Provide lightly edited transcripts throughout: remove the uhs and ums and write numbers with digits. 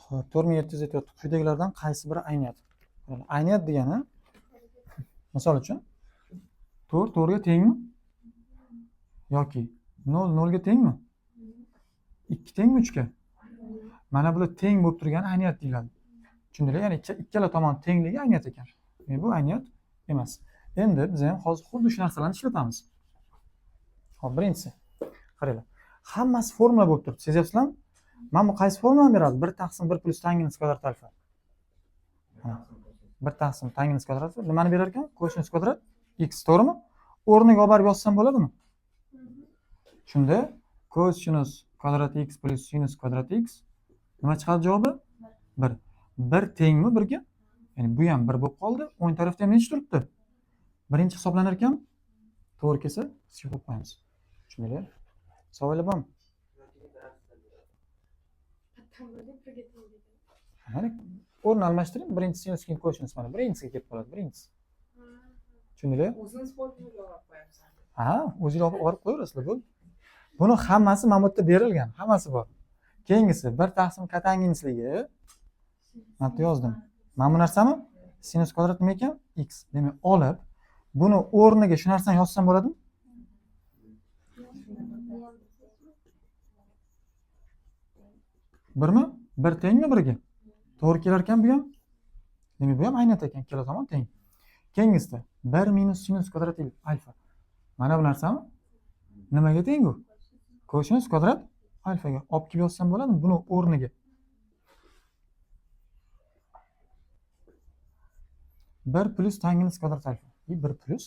Xo'p, 4774. Quyidagilardan qaysi biri ayniyat? Ayniyat degani, misol uchun, 4 4 ga tengmi? Yoki 0 0 ga tengmi? 2 tengmi 3 ga? Mana bular teng bo'lib turgani ayniyat deyiladi. Tushundinglar? Ya'ni ikkala tomon tengligi ayniyat ekan. Demak, bu ayniyat emas. Endi biz ham hozir xuddi shu narsalarni ishlatamiz. Xo'p, birinchisi. Qaranglar. Hammasi formula bo'lib turibdi. Sezyapsizlarmi? Mana bu qaysi formulani beradi? 1 taqsim 1 plyus tangens kvadrat alfa. 1 taqsim tangens kvadrat alfa nimani berar ekan? Kosinus kvadrat x, to'g'rimi? O'rniga olib borib yozsam bo'ladimi? Shunda kosinus kvadrat x plyus sinus kvadrat x nima chiqadi javobi? 1. 1 tengmi 1 ga? Ya'ni bu ham 1 bo'lib qoldi. O'ng tarafda ham necha turibdi? Birinchi hisoblanar ekan. To'g'ri kelsa, sizga qo'yib qo'yamiz. Tushundinglar? Savollar bormi? Mana o'rni almashtiring. Birinchi sinus, keyin kosinus, mana birinchisiga kelib qoladi, birinchisi. Tushundinglar? O'zimiz formulaga olib qo'yamiz. Ha, o'zinglar olib qo'yaverasizlar, bo'ldi. Buni hammasi mana bu yerda berilgan, hammasi bor. Keyingisi 1 taqsim kotangensligi. Mana bu yerda yozdim. Mana bu narsami? Sinus kvadrat nima ekan? X. Demak, olib buni o'rniga shu narsani yozsam bo'ladimi? Birmi? 1 tengmi 1ga? To'g'ri kelar ekan bu ham. Demak, bu ham aynat ekan, ikkala tomon teng. Keyingisida 1 minus sinus kvadrat alfa. Mana bu narsami? Nimaga teng bu? Kosinus kvadrat alfaga. Olib kelib yozsam bo'ladimi buni o'rniga? 1 plyus tangens kvadrat alfa. 1 plyus.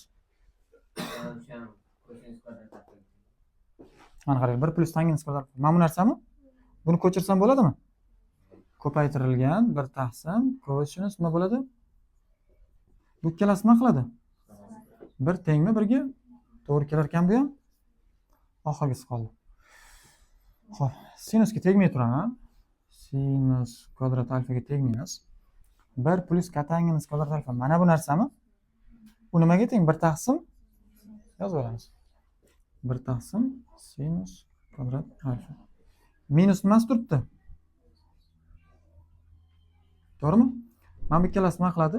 Mana qarang, 1 plyus tangens kvadrat. Mana bu narsami? Buni ko'chirsam bo'ladimi? Ko'paytirilgan 1 taqsim kosinus nima bo'ladi? Bu ikkalasi nima qiladi? 1 tengmi 1 ga? To'g'ri kelar ekan bu ham. Oxirgisi qoldi. Xo'p, sinusga tegmay turaman. Sinus kvadrat alfaga tegmaymiz. 1 plyus kotangens kvadrat alfa. Mana bu narsami? U nimaga teng? 1 taqsim yozib olamiz. 1 taqsim sinus kvadrat alfa. Minus nimasi turibdi? To'g'rimi? Mana bu ikkalasi nima qiladi?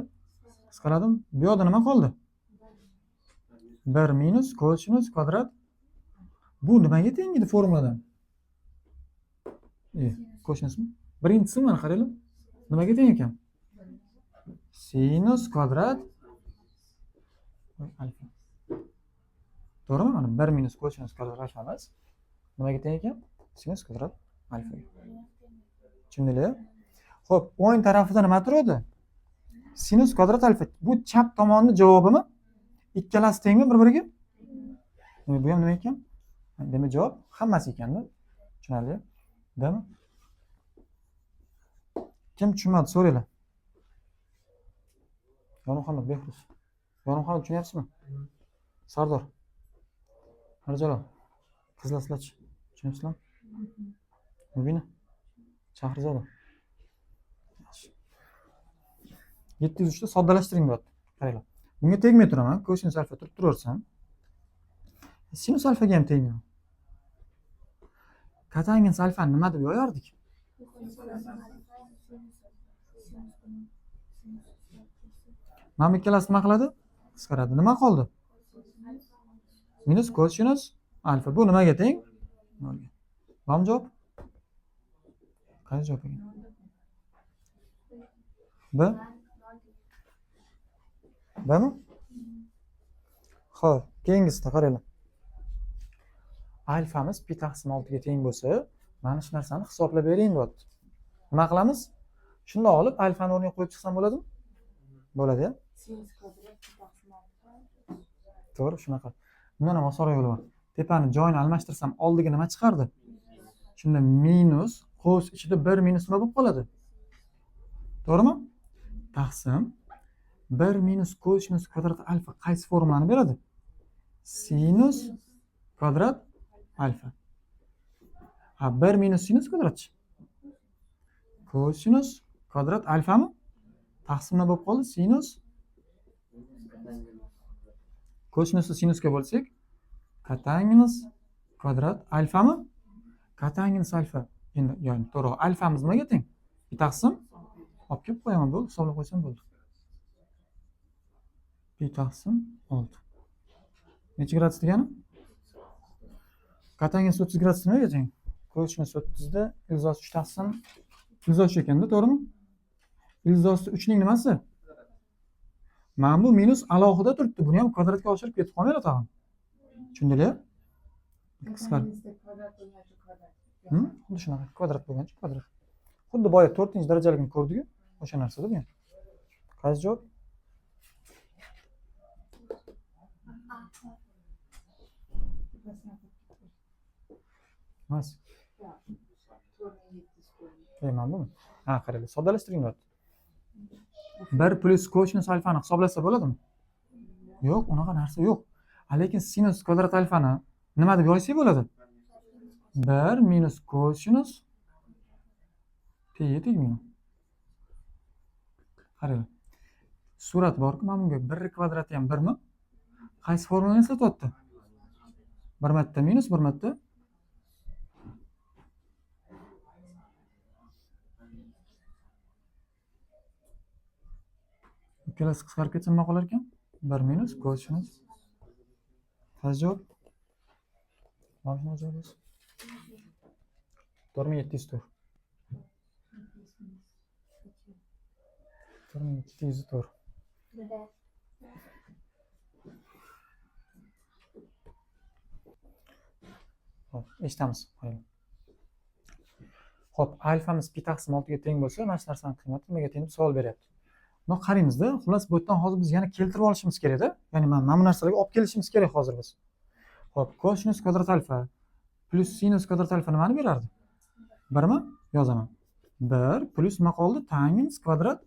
Qisqaradimi? Bu yoqda nima qoldi? 1 minus kosinus kvadrat. Bu nimaga teng edi formuladan? Kosinusmi? Birinchisi mana qaranglar. Nimaga teng ekan? Sinus kvadrat alfa. To'g'rimi? Mana 1 minus kosinus kvadrat alfa emas. Nimaga teng ekan? Sinus kvadrat alfaga. Tushundinglar? Xo'p, o'ng tarafida nima turadi? Sinus kvadrat alfa. Bu chap tomonning javobimi? Ikkalasi tengmi bir-biriga? Demak, bu ham nima ekan? Demak, javob hammasi ekanda. Tushunarli? Dami? Kim tushunmadi, so'ranglar. Yormuhammad Behruz. Yormuhammad, tushunyapsizmi? Sardor. Mirjalol. Qizlar, sizlarchi? Tushunyapsizlarmi? Mubina. Shahrizoda. Yaxshi. 703 da soddalashtiring deyapti. Qaranglar. Bunga tegmay turaman. Kosinus alfa turib turaversam. Sinus alfaga ham tegmayman. Kotangens alfani nima deb yoyardik? Mana bu ikkalasi nima qiladi? Qisqaradi. Nima qoldi? Minus kosinus alfa. Bu nimaga teng? 0 ga. Bormi javob? Qaysi javob ekan? B? Bmi? Xo'p, keyingisida qaranglar. Alfamiz pi taqsim 6 ga teng bo'lsa, mana shu narsani hisoblab bering deyapti. Nima qilamiz? Shunday olib alfani o'rniga qo'yib chiqsam bo'ladimi? Bo'ladi-ya? To'g'ri, shunaqa. Bundan ham osonroq yo'li bor. Tepani joyini almashtirsam oldiga nima chiqardi? Shunda minus qovus ichida 1 minus nima bo'lib qoladi? To'g'rimi? Taqsim 1 minus kosinus kvadrat alfa qaysi formulani beradi? Sinus kvadrat alfa. Ha, 1 minus sinus kvadratchi? Kosinus kvadrat alfami? Taqsim nima bo'lib qoldi? Sinus kosinusni sinusga bo'lsak, kotangens kvadrat alfami? Kotangens alfa. Endi, ya'ni to'g'ri, alfamiz nimaga teng? Pi taqsim olib kelib qo'yaman, bo'ldi, hisoblab qo'ysam bo'ldi. Pi taqsim 6. Necha gradus degani? Kotangens 30 gradus nimaga teng? Kosinus 30 da ildizosi 3 taqsim ildizosi 3 ekanda, to'g'rimi? Ildizosi 3 ning nimasi? Mana bu minus alohida turibdi. Buni ham kvadratga oshirib ketib qolmaydi tag'in. Tushundinglar? Qisqar. Xuddi shunaqa kvadrat bo'lgancha kvadrat. Xuddi boya 4-darajaligini ko'rdik-ku, o'sha narsada bu ham. Qaysi javob? Emas. Mana bumi? Ha, qaranglar, soddalashtiring deyapti. 1 plus kosinus alfani hisoblasa bo'ladimi? Yo'q, unaqa narsa yo'q. Lekin sinus kvadrat alfani nima deb yozsak bo'ladi? 1 minus kosinus t tegmaydi. Qaranglar. Surat bor-ku, mana bunga 1 kvadrati ham 1 mi? Qaysi formulani eslatyapti? Bir marta minus, bir marta ikkalasi qisqarib ketsa nima qolar ekan? 1 minus kosinus. Qaysi javob? Mana shuni javobingiz. 4704. 4704. Xo'p, eshitamiz. Xo'p, alfamiz pi taqsim 6 ga teng bo'lsa, mana shu narsaning qiymati nimaga teng deb savol beryapti. Buni qaraymizda, xullas bu yerdan hozir biz yana keltirib olishimiz kerakda. Ya'ni mana bu narsalarga olib kelishimiz kerak hozir biz. Xo'p, kosinus kvadrat alfa plus sinus kvadrat alfa nimani berardi? 1 mi? Yozaman. 1 plus nima qoldi? Tangens kvadrat.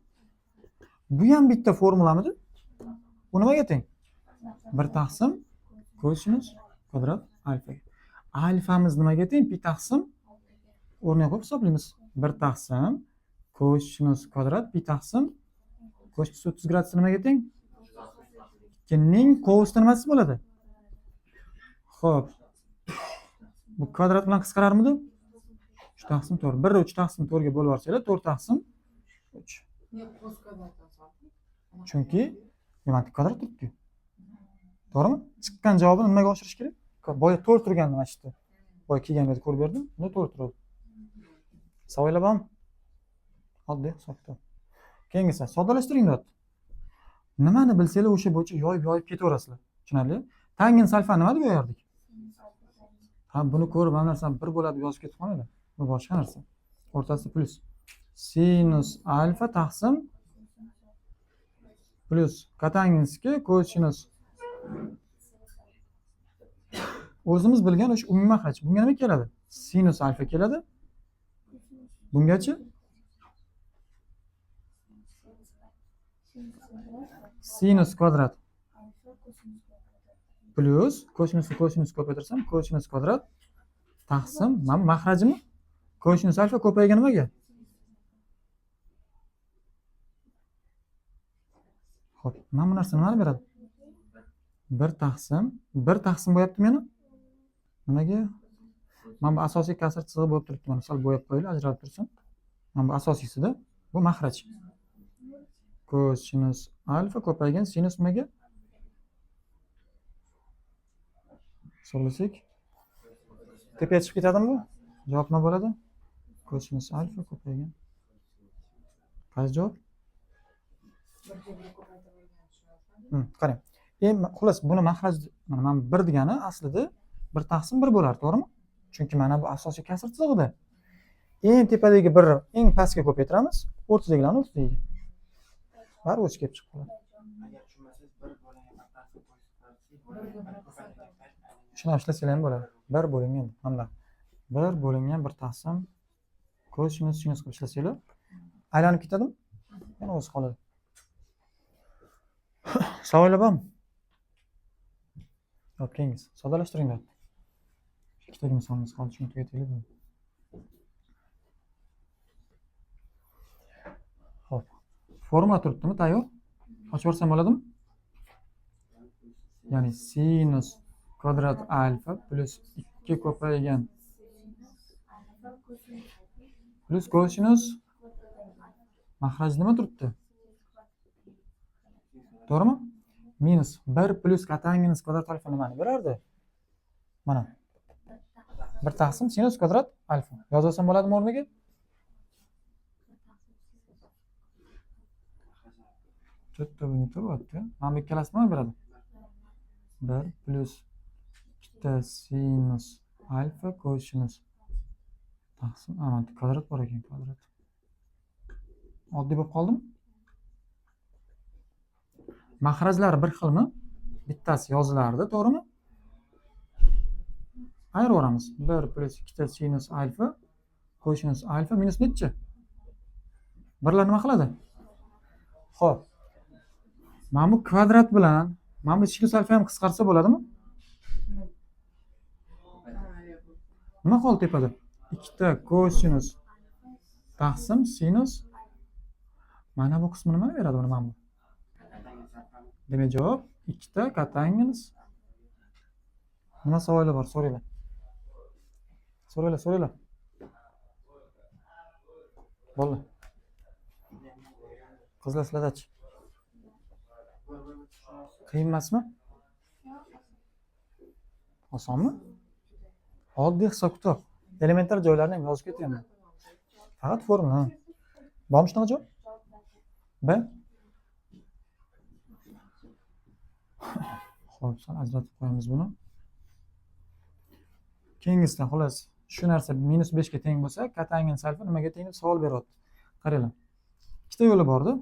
Bu ham bitta formulamidi? U nimaga teng? 1 taqsim kosinus kvadrat alfaga. Alfamiz nimaga teng? Pi taqsim o'rniga qo'yib hisoblaymiz. 1 taqsim kosinus kvadrat pi taqsim kosinus 30 gradus nimaga teng? 2ning qovusida nimasi bo'ladi? Xo'p. Bu kvadrat bilan qisqararmidi? 3 taqsim 4. 1 3 taqsim 4 ga bo'lib yuborsanglar, 4 taqsim 3. Chunki nima kvadrat turibdi. To'g'rimi? Chiqqan javobini nimaga oshirish kerak? Boya 4 turgandi mana shu yerda. Boya kelganida ko'rib berdim. Bunda 4 turadi. Savollar bormi? Oddiy hisob-kitob. Keyingisi, soddalashtiring deyapti. Nimani bilsanglar o'sha bo'yicha yoyib-yoyib ketaverasizlar. Tushunarli? Tangens alfa nima deb yoyardik? Ha, buni ko'rib mana narsani bir bo'ladi yozib ketib qolmaydi. Bu boshqa narsa. O'rtasida plus. Sinus alfa taqsim plus kotangensga kosinus. O'zimiz bilgan o'sha umumiy mahraj. Bunga nima keladi? Sinus alfa keladi. Bungachi? Sinus kvadrat plus kosinusni kosinus ko'paytirsam kosinus kvadrat taqsim mana bu mahrajimi? Kosinus alfa ko'paygan nimaga? Xo'p, mana bu narsa nimani beradi? 1 taqsim 1 taqsim bo'lyapti meni. Nimaga? Mana bu asosiy kasr chizig'i bo'lib turibdi. Mana sal bo'yab qo'yaylik, ajralib tursin. Mana bu asosiysida, bu mahraj. Kosinus alfa ko'paygan sinus nimaga? Hisoblasak. Tepaga chiqib ketadimi bu? Javob nima bo'ladi? Kosinus alfa ko'paygan. Qaysi javob? Qarang. Endi xullas buni mahraj mana mana 1 degani aslida 1 taqsim 1 bo'lar, to'g'rimi? Chunki mana bu asosiy kasr chizig'ida. Eng tepadagi 1 eng pastga ko'paytiramiz, o'rtadagilarni o'rtadagiga. Bari o'zi kelib chiqib qoladi. Shuni ishlasanglar ham bo'ladi. 1 bo'lingan mana 1 bo'lingan 1 taqsim kosinus sinus qilib ishlasanglar, aylanib ketadimi? Yana o'zi qoladi. Savollar bormi? Yo'q, keyingisi. Soddalashtiring deyapti. Ikkita misolimiz qoldi, shuni tugataylik. Xo'p. Formula turibdimi, tayyor? Ochib yuborsam bo'ladimi? Ya'ni sinus kvadrat alfa plus 2 ko'paygan plus kosinus Mahraj nima turibdi? To'g'rimi? Minus 1 plyus kotangens kvadrat alfa nimani berardi? Mana. 1 taqsim sinus kvadrat alfa. Yozsam bo'ladimi o'rniga? To'rtta buni bo'lyapti. Mana bu ikkalasi nima beradi? 1 plyus 2 sinus alfa kosinus taqsim, mana kvadrat bor ekan, kvadrat. Oddiy bo'lib qoldimi? Mahrajlari bir xilmi? Bittasi yozilardi, to'g'rimi? Ayiraveramiz. 1 plyus 2 sinus alfa kosinus alfa minus nechi? Birlar nima qiladi? Xo'p. Mana bu kvadrat bilan mana bu sinus alfa ham qisqarsa bo'ladimi? Nima qoldi tepada? 2 kosinus taqsim sinus. Mana bu qismi nimani beradi buni mana bu? Demak javob 2 kotangens. Nima savollar bor? So'ranglar. So'ranglar, so'ranglar. Bo'ldi. Qizlar sizlardachi? Qiyin emasmi? Osonmi? Oddiy hisob-kitob. Elementar joylarni ham yozib ketyapman. Faqat formula. Bormi shunaqa javob? B. Xo'p, sal ajratib qo'yamiz buni. Keyingisidan xullas, shu narsa -5 ga teng bo'lsa, kotangens alfa nimaga teng deb savol beryapti. Qaranglar. Ikkita yo'li bordi.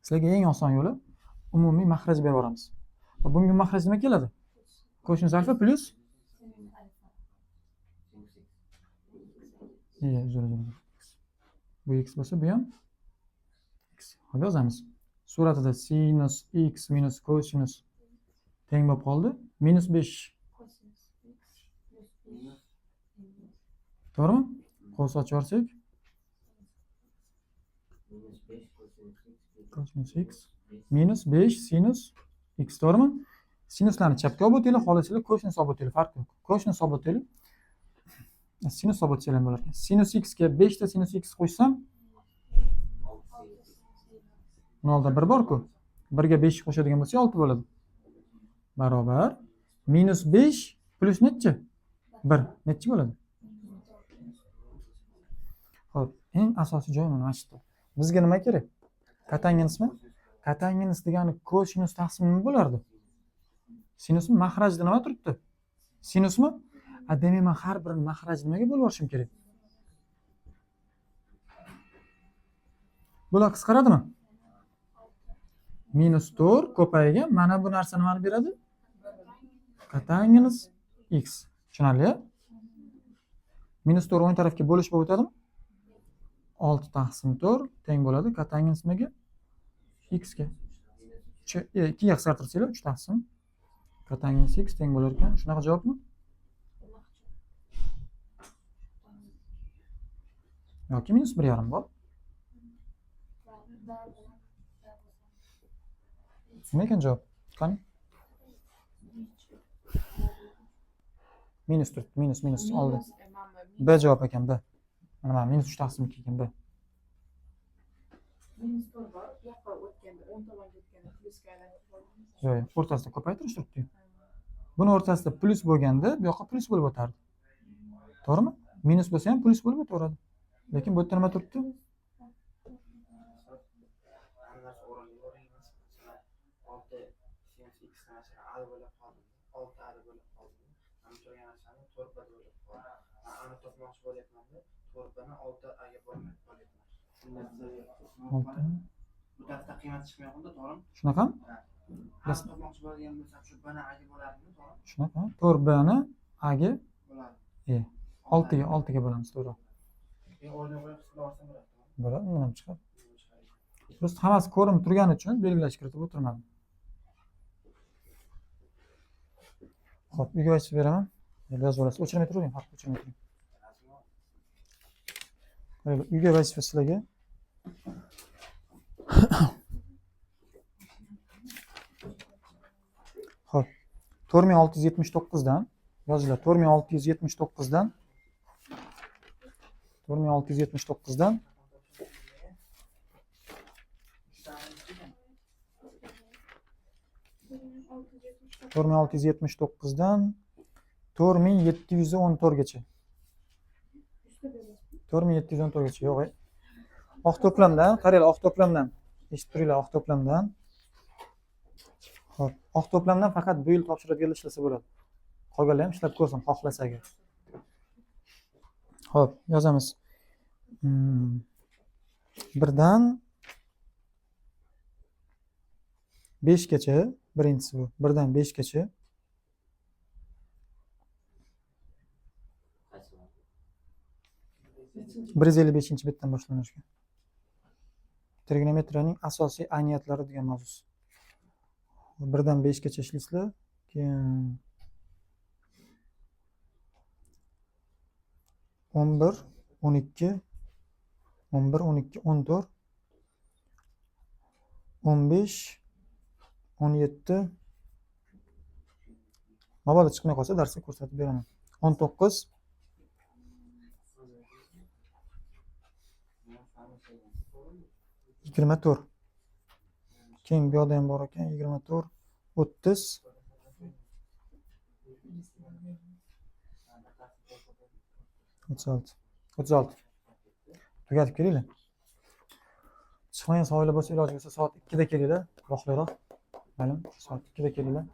Sizlarga eng oson yo'li umumiy mahraj berib yuboramiz. Va bunga mahraj nima keladi? Kosinus alfa plyus uzr. Bu x bo'lsa, bu ham x. Hop, yozamiz. Suratida sinus x minus kosinus teng bo'lib qoldi. -5. To'g'rimi? Qo'l ochib yuborsak. Kosinus x minus 5 sinus x, to'g'rimi? Sinuslarni chapga olib o'tinglar, xohlasanglar kosinus olib o'tinglar, farqi yo'q. Kosinus olib o'tinglar. Sinus olib o'tsanglar ham bo'lar ekan. Sinus x ga 5 ta sinus x qo'shsam 0 da 1 bor-ku. 1 ga 5 qo'shadigan bo'lsak 6 bo'ladi. Barobar -5 plyus nechi? 1. Nechi bo'ladi? Xo'p, eng asosiy joyi mana shu yerda. Bizga nima kerak? Kotangensmi? Kotangens degani kosinus taqsimi nima bo'lardi? Sinusmi? Mahrajda nima turibdi? Sinusmi? A demak men har birini mahraj nimaga bo'lib olishim kerak? Bular qisqaradimi? -4 ko'paygan mana bu narsa nimani beradi? Kotangens x. Tushunarli? -4 o'ng tarafga bo'lish bo'lib o'tadimi? 6 taqsim 4 teng bo'ladi kotangens nimaga? X ga. 2 ga qisqartirsanglar 3 taqsim kotangens x teng bo'lar ekan. Shunaqa javobmi? Yoki -1,5 bor. Nima ekan javob? Qani? Minus turibdi, minus oldi. B javob ekan, B. Mana -3 taqsim 2 ekan, B. -4 bor, bu yoqqa o'tganda, o'ng tomonga o'tganda plyusga aylanib qoldi. Yo'q, o'rtasida ko'paytirish turibdi. Buni o'rtasida plyus bo'lganda, bu yoqqa plyus bo'lib o'tardi. To'g'rimi? Minus bo'lsa ham plyus bo'lib o'taveradi. Lekin bu yerda nima turibdi? Bu tarafda qiymat chiqmay qoldi, to'g'rimi? Shunaqami? Topmoqchi bo'lgan bo'lsam, shu b ni a ga bo'ladimi, to'g'rimi? Shunaqa. 4 b ni a ga bo'ladi. 6 ga bo'lamiz, to'g'ri. O'rniga qo'yib hisoblab olsam bo'ladi. Bo'ladi, undan ham chiqadi. Просто hammasi ko'rinib turgani uchun belgilash kiritib o'tirmadim. Xo'p, uyga ochib beraman. Yozib olasiz. O'chirmay turing, farq o'chirmay turing. Uyga vazifa sizlarga. Xo'p, 4679 dan yozinglar. 4679 dan 4679 dan 679. 4679 dan 4714 gacha. Yuzta berasizmi? 4714 gacha. Yo'q, e. Oq to'plamdan, qaranglar, oq to'plamdan. Eshitib turinglar, oq to'plamdan. Xo'p, oq to'plamdan faqat bu yil topshiradiganlar ishlasa bo'ladi. Qolganlar ham ishlab ko'rsin, xohlasa agar. Xo'p, yozamiz. 1 dan 5 gacha, birinchisi bu. 1 dan 5 gacha. Qaysi? 155-betdan boshlanishi. Trigonometriyaning asosiy ayniyatlari degan mavzusi. 1 dan 5 gacha ishlaysizlar, keyin 11, 12, 11, 12, 14, 15, 17, mabodo chiqmay qolsa, darsda ko'rsatib beraman. 19, 24. Keyin bu yoqda ham bor ekan, 24, 30, 36. 36. Tugatib kelinglar. Chiqmagan savollar bo'lsa, iloji bo'lsa, soat 2 da kelinglar. Vaqtliroq. Ma'lum, soat 2 da kelinglar.